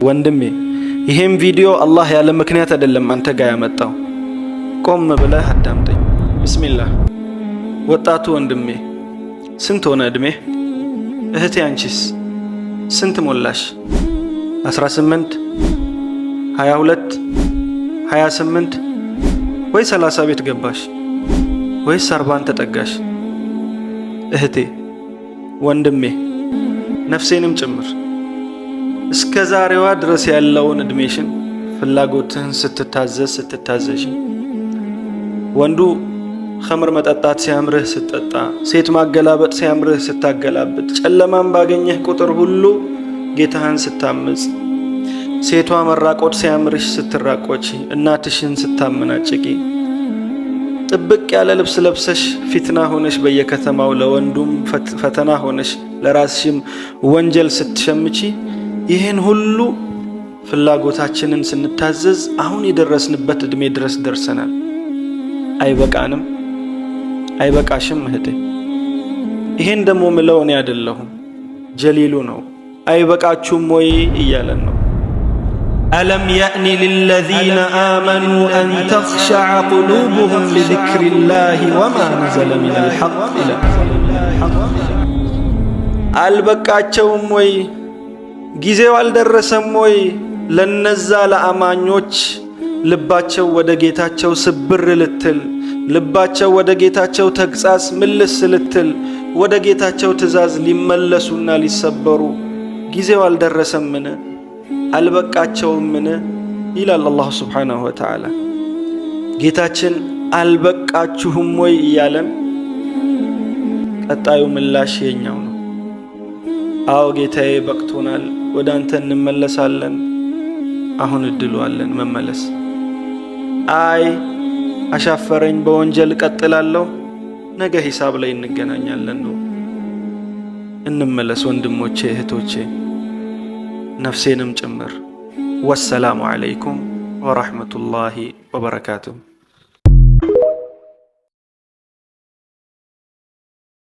ወንድሜ፣ ይሄም ቪዲዮ አላህ ያለ ምክንያት አይደለም አንተ ጋር ያመጣው። ቆም ብለህ አዳምጠኝ። ብስሚላህ። ወጣቱ ወንድሜ፣ ስንት ሆነ እድሜህ? እህቴ አንቺስ ስንት ሞላሽ? 18፣ 22፣ 28 ወይ 30 ቤት ገባሽ ወይስ 40ን ተጠጋሽ? እህቴ፣ ወንድሜ፣ ነፍሴንም ጭምር፣ እስከ ዛሬዋ ድረስ ያለውን እድሜሽን ፍላጎትህን ስትታዘዝ፣ ስትታዘዥ፣ ወንዱ ኸምር መጠጣት ሲያምርህ ስትጠጣ፣ ሴት ማገላበጥ ሲያምርህ ስታገላብጥ፣ ጨለማን ባገኘህ ቁጥር ሁሉ ጌታህን ስታምጽ፣ ሴቷ መራቆት ሲያምርሽ ስትራቆች፣ እናትሽን ስታመናጭቂ፣ ጥብቅ ያለ ልብስ ለብሰሽ ፊትና ሆነሽ በየከተማው ለወንዱም ፈተና ሆነሽ ለራስሽም ወንጀል ስትሸምቺ፣ ይህን ሁሉ ፍላጎታችንን ስንታዘዝ አሁን የደረስንበት ዕድሜ ድረስ ደርሰናል። አይበቃንም? አይበቃሽም እህቴ? ይሄን ደግሞ ምለው እኔ አይደለሁም፣ ጀሊሉ ነው። አይበቃችሁም ወይ እያለን ነው። ألم يأن للذين آمنوا أن تخشع قلوبهم لذكر الله وما نزل من الحق ይላል። አልበቃቸውም ወይ? ጊዜው አልደረሰም ወይ? ለነዛ ለአማኞች ልባቸው ወደ ጌታቸው ስብር ልትል፣ ልባቸው ወደ ጌታቸው ተግሣጽ ምልስ ልትል፣ ወደ ጌታቸው ትእዛዝ ሊመለሱና ሊሰበሩ ጊዜው አልደረሰምን? አልበቃቸውምን? ይላል አላሁ ስብሓነሁ ወተዓላ። ጌታችን አልበቃችሁም ወይ እያለን፣ ቀጣዩ ምላሽ የኛው ነው። አዎ ጌታዬ፣ በቅቶናል፣ ወደ አንተ እንመለሳለን። አሁን እድሉ አለን መመለስ። አይ አሻፈረኝ፣ በወንጀል እቀጥላለሁ፣ ነገ ሂሳብ ላይ እንገናኛለን ነው። እንመለስ ወንድሞቼ፣ እህቶቼ፣ ነፍሴንም ጭምር። ወሰላሙ ዓለይኩም ወረሕመቱላሂ ወበረካቱሁ።